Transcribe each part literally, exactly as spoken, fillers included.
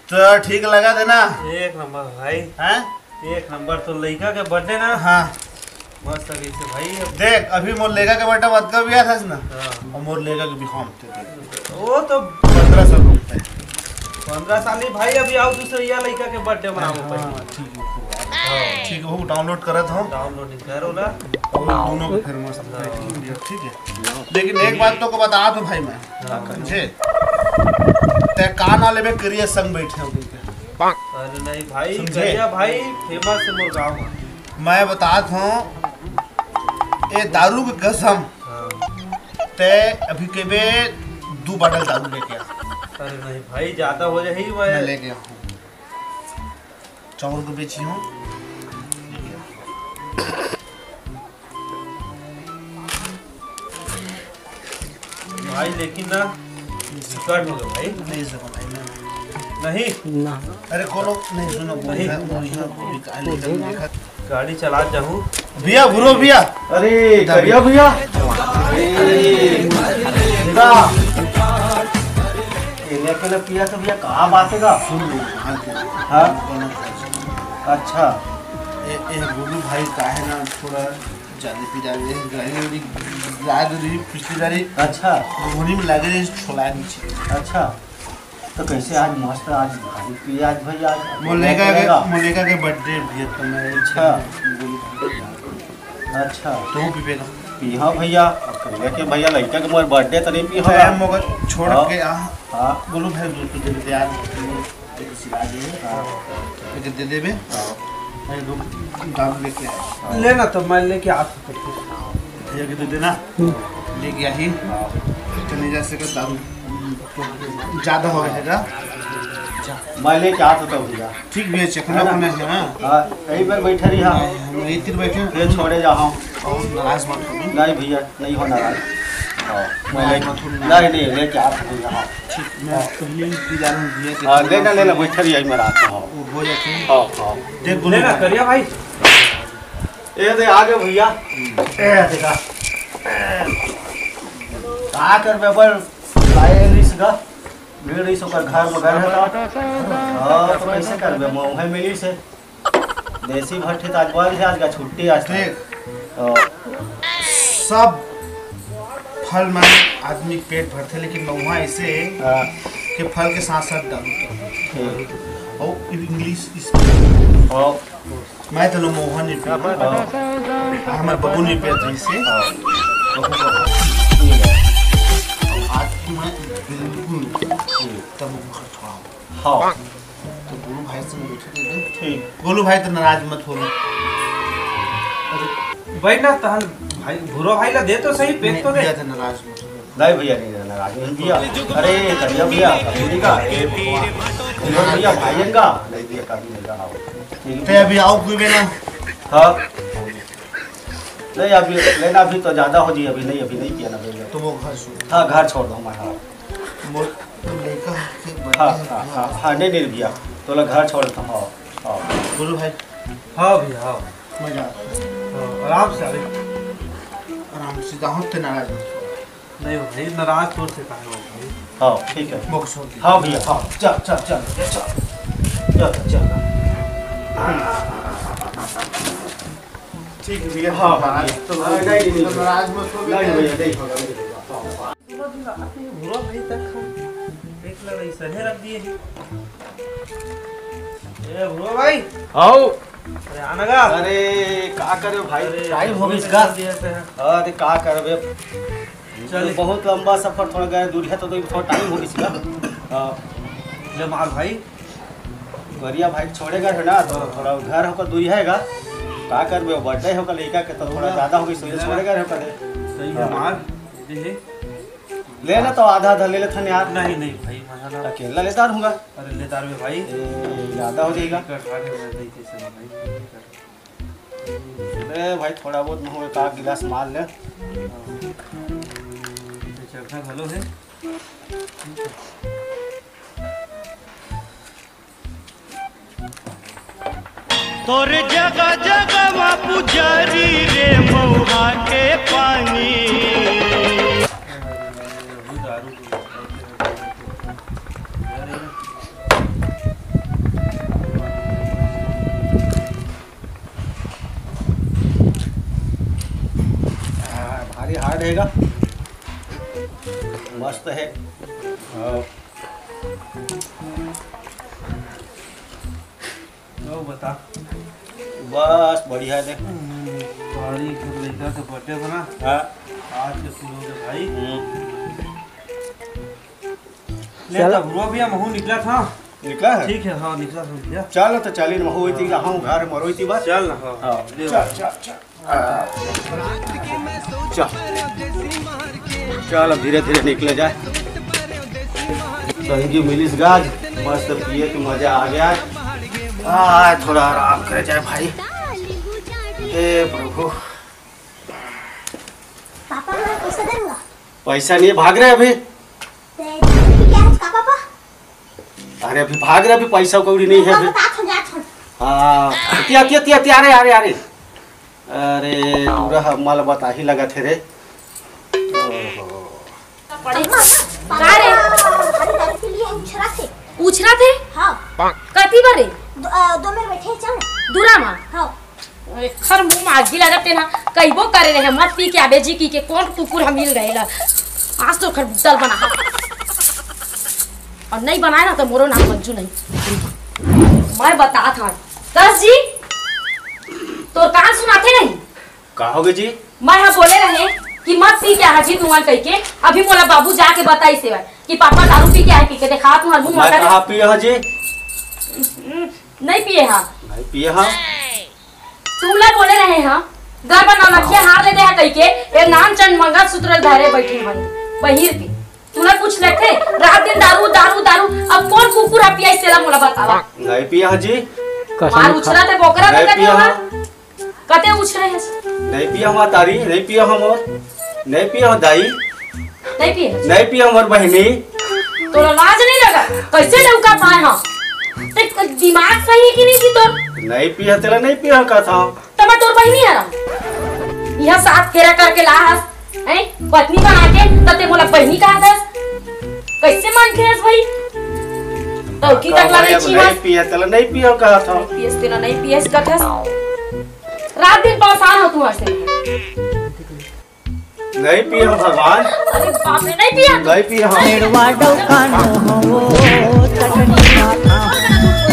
तो ठीक लगा देना। एक नंबर भाई। हैं? एक नंबर। तो लइका के बर्थडे ना? हाँ। मस्त कइसे भाई। अब देख, अभी मोर लइका के बर्थडे मत कर बिया था ना। हाँ। और मोर लइका के भी हम वो तो पंद्रह साल रुकते हैं। पंद्रह साल नहीं भाई, अभी आओ दूसरे या लइका के बर्थडे मनाओ हाँ, भाई। ठीक है, ठीक है, वो डाउनलोड करत हो। डाउनलोड नहीं करो ना। और दोनों को फिर मस्त हाँ। बैठेंगे, ठीक है। लेकिन एक बात तो को बता दूं भाई मैं, हाँ। समझे? ते का ना लेबे करिए संग बैठे हो करके। अरे नहीं भाई, समझे? करिया भाई फेमस है मोर गाँव में। मैं बतात हूँ, ए दारू के कसम, हाँ। ते अभी केबे दू बॉटल दारू लेके आ। अरे नहीं भाई, ज्यादा हो जाही मैं मैं। लेके आऊँ। चाउर को बेची हूँ। भाई लेकिन ना, कट हो गया भाई। नहीं सको भाई, नहीं। नहीं। ना। अरे खोलो, नहीं सुनो, नहीं। वो यहाँ, वो यहाँ, वो भी कहाँ ले गए, देखा। गाड़ी चला जाऊँ। भैया, भूरो भैया। अरे, करिया भैया। अरे, का? केला, केला पिया तो भैया, कहाँ बात है का? सुन लो, हाँ, हाँ? अच्छा। ए, ए, गोलू भाई का है ना, थोड़ा ज्यादा पी जावे, गाड़ी उड़ी, गाड़ी उड़ी, पिछली गाड़ी अच्छा। घुघुनी में लगे रही, छोला नीचे। अच्छा, तो कैसे आज मस्त, आज भाई पिए आज भाई, आज मोलेका के, करेगा? मोलेका के बर्थडे भैया, तो मैं अच्छा। अच्छा। तू पीबे का? पीहा भैया, अब कहिया के भैया, लड़का के मोर बर्थडे तो नहीं पीहा। टाइम मगर छोड़ हाँ। के आ। हाँ। बोलो भाई, दो तो दे दे यार। एक सिला दे। हाँ। एक दे देबे। हाँ। भाई, दो दारू लेके आ। हाँ। लेना तो मैं लेके आ सकता हूँ। भैया के दे देना। हम्म। लेके आ ही। हाँ। चले जा सके दारू। ज्यादा हो गया है। मैं लेके आ सकता हूँ भैया। ठीक भैया, चखना है ना? पड़ना है, हाँ। हाँ, यहीं पर बैठे रही, हाँ। हम यहीं तीर बैठे हैं। ये छोड़े जा, हाँ। और नाराज मत हो। नहीं भैया, नहीं हो नाराज। हाँ, मैं नाराज ले-, मत हो, नहीं, नहीं, लेके आ सकते हैं, हाँ। ठीक, मैं पहले ही पी जा रहा हूँ भैया, हाँ, देखो लेना, ना। लेना, बैठे रही, यहीं में रात में, हाँ। वो हो जाते हैं। हाँ, हाँ। देख, लेना, करिया भाई। ए, दे, आ गए भैया। ए, देखा। का करबे, पर लाए नहीं सका। भीड़ रही, ओकर घर में गए रहता। हाँ, तो कैसे करबे, मौहे मिली से। देसी भट्टी तो आज बंद है, आज का छुट्टी आज था। देख, हाँ। सब फल में आदमी के पेट भरथे, लेकिन महुआ ऐसे है हाँ। कि फल के साथ साथ दारू पीथे। ठीक। और इंग्लिश इसकी हाँ। मैं तो लो महुआ नहीं पीऊँ। हाँ। हमारे बबू नहीं पीते इसे। हाँ। बबू का आज मैं बिल्कुल तब महुआ छोड़ा। हाँ। तो गोलू भाई से मुझे दे दे। ठीक। गोलू भाई तो नाराज मत हो। अरे, भाई ना तहन भाई, भूरो भाई ला दे तो सही, पेट नहीं, तो दे। भैया तो नाराज मत हो। नहीं भैया, नहीं नाराज नहीं भैया। अरे, करिया भैया, कभी नहीं का। ए, भगवान। भैया, भैया, भाई इनका। नहीं भैया, कभी नहीं का। हाँ। ठीक है। ते अभी आओ कोई भी ना। हाँ। नहीं, अभी लेना, अभी तो ज्यादा हो जी, अभी नहीं, अभी नहीं किया ना भैया। तो वो घर छोड़। हाँ, घर छोड़ दो हमारा। मोर लड़का के हाँ, बर्थडे हाँ, है। हाँ, हाँ, नहीं, नहीं भैया, तो लोग घर छोड़ देता हूँ। हाँ, हाँ। बोलो भाई। हाँ भैया, हाँ। मजा आता है। हाँ, आराम से अरे। आराम से जाओ, ते नाराज मत हो। नहीं हो भाई, नाराज तोर से काहे हो भाई? हाँ, ठीक है। मौका छोड़ दे। हाँ भैया, हाँ, चल, चल, चल, चल, चल, चल। ठीक है भैया, हाँ, हाँ, हाँ, भैया। तो हाँ, नहीं, नहीं, नहीं। नाराज मत हो नहीं, भैया। भैया, नहीं होगा, नहीं होगा। हाँ, हाँ। पूरा दिन रात में भूरा भाई तक खा, देख ले रही, सहे रख दिए हैं। ए, भूरा भाई। आओ। अरे, आना का? अरे, का करे भाई? अरे, टाइम हो गया इसका। कर दिए थे। अरे, का करबे? चल। बहुत लंबा सफर, थोड़ा गए दूर है, तो, तो थोड़ा टाइम हो गया इसका। हाँ। ले मार भाई। गरिया भाई छोड़ेगा है ना, तो थोड़ा घर होकर दूरी हैगा। का करबे, बर्थडे होकर लइका के, तो थोड़ा ज्यादा हो गई, सोचे छोड़ेगा है होकर। सही है, हाँ। मार, ये है। ले ना, तो आधा आधा ले लेथन यार। नहीं, नहीं भाई, मजा ना। अकेला लेता रहूंगा। अरे, लेता रहे भाई। ए, ज्यादा हो जाएगा। कर, खा के मैं नहीं कैसे ना भाई। ले भाई, थोड़ा बहुत मुंह में का गिलास मार ले। हाँ। ये चखना घलो है। तोर जगह जगह मा पुजारी रे मउहा के पानी। रहेगा। मस्त है। हाँ। तो बता। बस बढ़िया दे। हम्म, पारी के लइका के बर्थडे बना। हाँ। आज के शुरू हो गया भाई। हम्म। ले चल। तब हुआ भैया, महू निकला था। निकला है? ठीक है, हाँ, निकला था भैया। चल, तो चली, महू होई थी, हाँ। हम घर मरोई थी बस। चल ना, हाँ। हाँ, ले चल, भाई। चल, चल। चल, चल, अब धीरे धीरे निकले जाए। संगी मिलिस गाज, मस्त पिए के मजा आ गया। आ, थोड़ा आराम करे जाए भाई। हे प्रभु। पापा, मैं पैसा दूंगा। पैसा नहीं है, भाग रहे अभी। ते, क्या है इसका पापा? अरे अभी भाग रहे, अभी पैसा कौड़ी नहीं है अभी। बता, थम, जा, थम। हाँ, तिया, तिया, तिया, तिया, अरे, अरे, अरे। अरे, पूरा हमाल बताही लगा थे रे। ओहो। अम्मा, पापा, का रे? अरे, दादी के लिए उछरा थे। उछरा थे? हाँ। कथी बारे? दो, अ, दो मेर बैठे, चल। दूरा मा? हाँ। एखर मुंह में आगी लगत तेला कहिबो करे रहे, मत पी के आबे जी की के कौन कुकुर हम मिल गए ला। आज तो ओखर बुतल बना। और नहीं बनाए ना तो मोरो नाम मंजू नहीं। मैं बता था। दस जी, तोर कान सुनाते नहीं? का होगे जी? मैं हा बोले रहे कि मत पी के आहा जी तुमन कह के, अभी मोला बाबू जाके बताई सेवा कि पापा दारू पी के आए, पी के देखा तुम्हार मुंह मैं मकर। कहा पिए हा जी? हम्म, नहीं पिए हा। नहीं पिए हा। तुमला बोले रहे हा, गरबा नौलखिया हार ले दे हा कहिके, ए नान चंद मंगलसूत्र धरे बैठी हन, पहिर के। तुमला कुछ लगथे, रात दिन दारू, दारू, दारू। अब कौन कुकुर हा पियाई सेला मोला बतावा। नहीं पिया हा जी। कसम मार खा- उछरा ते बोकरा ते नहीं कते पिया हा। हा। कते उछरे है? नहीं पिया हा तारी, नहीं पिया हा मोर। नहीं पिया हा दाई। नहीं पिए? नहीं पिया हा मोर बहिनी। तोला लाज नहीं लगा? कैसे डौका पाए हा? ते दिमाग सही है कि नहीं जी तोर? नहीं पिया तेला नहीं पिया कथा। त मैं तोर बहिनी हरंव। इहाँ सात फेरा करके ला हस, हैं? पत्नी बना के, त ते मोला बहिनी कहा दस। कैसे मानथे हस भाई? तो की तक लगे छी नहीं हस? पिया, तेला नहीं पिया कहा था। पियस तेला नहीं पियस कथस। रात दिन परेशान हो तू हस। नहीं पिया भगवान। अरे बाप रे, नहीं पिया। नहीं पिया। मेड़वा डौकानो हवो चटनी माखा।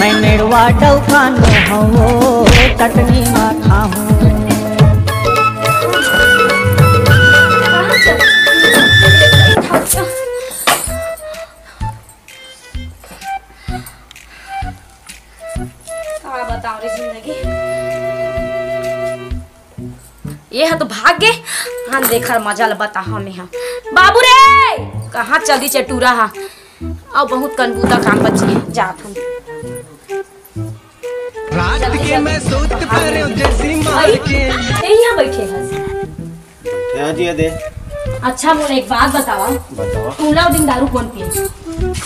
मैं मेड़वा डौकानो हवो चटनी माखा हूँ। का बताओ रे जिंदगी। ये ह तो भाग गे। हाँ, देखा मजा ल बता हमें ह। बाबू रे, कहाँ चली चटूरा हा? अब बहुत कनबूता काम बची है, जात हम। रात के मैं सोच पा रहे हो जैसी मार अरे, के। ते यहाँ बैठे हस। हाँ जी, दे। अच्छा, मोला एक बात बतावा। बतावा। तूला दिन दारू कौन पिए?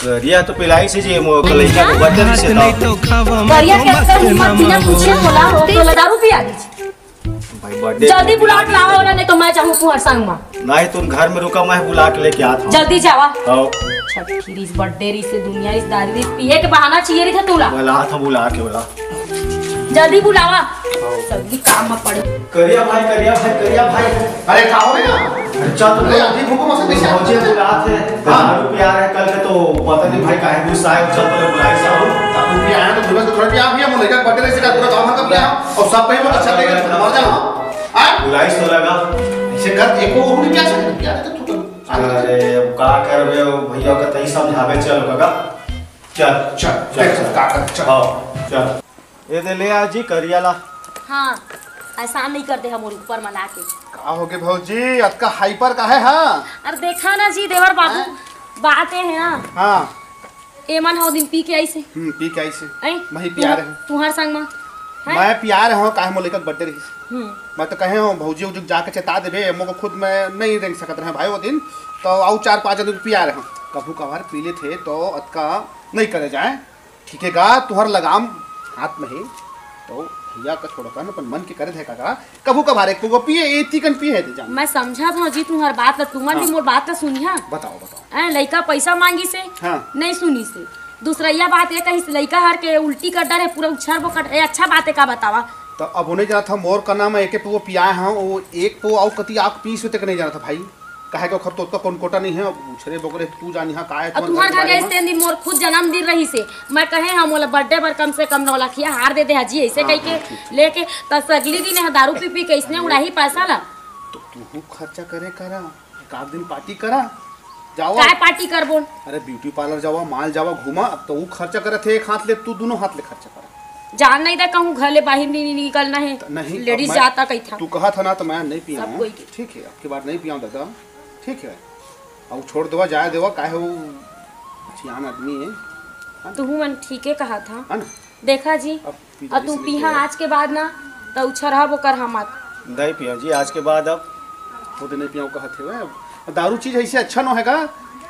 गरिया तो पिलाई से जी, मो कलैया को बर्तन से ना। गरिया के अंदर हिम्मत बिना पूछे बोला हो, तो दारू पिया दीजिए। भाई, बर्थडे जल्दी बुलाट लावा वाला, नहीं तो मैं जाहूँ तुहर संग मा। नहीं, तुम घर में रुका, मैं बुला के लेके आता हूँ। जल्दी जावा। आओ। छठ खीरीस, बर्थडे रीस, दुनिया रीस, दारू रीस, पिए के बहाना चाहिए रहिथे तोला। बुला था, बुला के बुला। जल्दी बुलावा। आओ। सभी काम में पड़े। करिया भाई, करिया भाई, करिया भाई। अरे, का हो गया? अरे, चल तो अरे, अभी भूखो मत से पीछे। पहुंचे तो रात है। हाँ। दारू पिया रहे कल के, तो पता नहीं भाई काहे गुस्सा है, चल तो बुलाई साहब। दारू पिया है तो थोड़ा सा, थोड़ा पिया, पिया, मुझे क्या बर्थडे से का पूरा गांव भर का पिया। और सब कहीं पर अच्छा देगा, मर जाओ। हाँ? बुलाई सो लगा। ऐसे कर, एक को और भी क्या से क्या है तो तू तो। अरे, अब का करबे, वो भैया का तही समझावे, चल काका। चल, चल, चल, देख, चल। का कर, चल। हाँ, चल। ये दे ले आ जी, करिया ला। हाँ, एहसान नहीं करते हम और ऊपर मना के। का हो गए भौजी, अतका हाइपर का है, हाँ? अरे देखा ना जी, देवर बाबू, हाँ? बात ये है ना। हाँ। एमन हो दिन पी के आई से। हम्म, पी के आई से। ऐ? मैं ही पिया रहे हूँ। तुहार संग मा। हैं? मैं पिया रहे हूँ, काहे मोर लइका के बर्थडे रहिस। हम्म। मैं तो कहे हूँ, भौजी उजी जाके चेता देबे, मोको खुद मैं नहीं रेंग सकत रहे भाई वो दिन। तो आऊ चार पाँच जन पिया रहे हूँ। कभू कभार पी लेथे तो अतका नहीं करे जाए। ठीक है गा, तुहर लगाम हाथ में है, तो भैया का छोड़ो, अपन मन के करे थे काका। कभू कभार एक पोगो पिए, ए तीकन पिए है ते जान। मैं समझा भौजी तुहर बात ला, तुमन भी हाँ। मोर बात ला सुनिहा। बताओ, बताओ। ऐ, लइका पैसा मांगी से, हाँ। नहीं सुनी से। दूसरैया बात ये कही से, लइका हर के उल्टी कर डरे, पूरा उछर बोकट, ए, अच्छा बात है का बतावा? त अब ओने जात हंव, मोर का नाम हे, एके पो पियाय हंव, वो एक पो अउ कति आके पीस होते के नहीं जानत हंव भाई। काहे के ओखर तो ओतका कोन कोटा नहीं हे, अब उछरे बोकरे तू जानिहा का हे, अब तुमन तुम्हार घर जानिहा। गइस तेन दिन मोर खुद जन्मदिन रहिस हे, मैं कहे हंव मोला birthday बर कम से कम नौ लाखिया हार दे दे हाजी, अइसे हाँ, कहिके हाँ, ठीक, ठीक। लेके त अगली दिन ह दारू पी पी के अइसने अरे। उड़ाही पैसा ला। तो तू खर्चा करे करा, एक आध दिन party करा, जावा। काय party करबो? अरे beauty parlour जावा, mall जावा, घूमा। अब तो वो खर्चा करत हे एक हाथ ले, तू दोनों हाथ ले खर्चा करा। जान नहीं दे कहूँ घर ले बाहिर नहीं निकलना हे। त नहीं, अब ladies मैं, जाता कहिथा। तू कहत हस ना, त मैं नहीं पियाऊँ। सब कोई के। ठीक हे, अब की बार नहीं पियाऊँ दादा, ठीक हे। अब छोड़ देवा, जाय देवा, काहे वो सियान आदमी हे, है ना? तुहू मन ठीके कहत हस। है ना? देखा जी, अब पी अउ जाइस तू लेके पीहा आया। आज के बाद ना, त उछरहा बोकरहा मत। नहीं पियाऊँ जी, आज के बाद अब। खुद नहीं पियाऊँ कहत हे, अब दारू चीज अइसे अच्छा नो हे गा,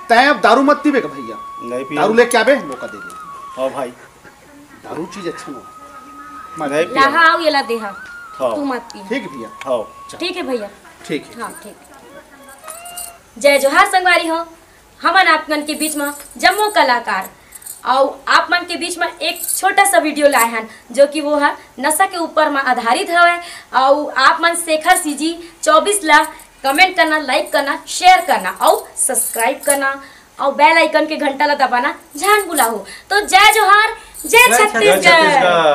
तैं अब दारू मत पीबे का भैया। नहीं पियाऊँ। दारू लेके आबे, मौका दे दे। हाँ भाई। दारू चीज अच्छा नो हे। मत नहीं पी। पियाऊँ। लाहा अउ एला देहा, हाँ। तू मत पी। ठीक हे भैया। हाँ। चल। ठीक हे भैया। ठीक हे। हाँ, ठीक। जय जोहार संगवारी हो, हमन आप मन के बीच म जम्मो कलाकार अउ आप मन के बीच म एक छोटा सा video लाए हन, जो कि वो ह नशा के ऊपर म आधारित हवय। अउ आप मन शेखर CG चौबीस ला comment करना, like करना, share करना अउ subscribe करना अउ bell icon के घंटा ला दबाना झन भुलाहू। तो जय जोहार, जय जय छत्तीसगढ़। छत्तीसगढ़।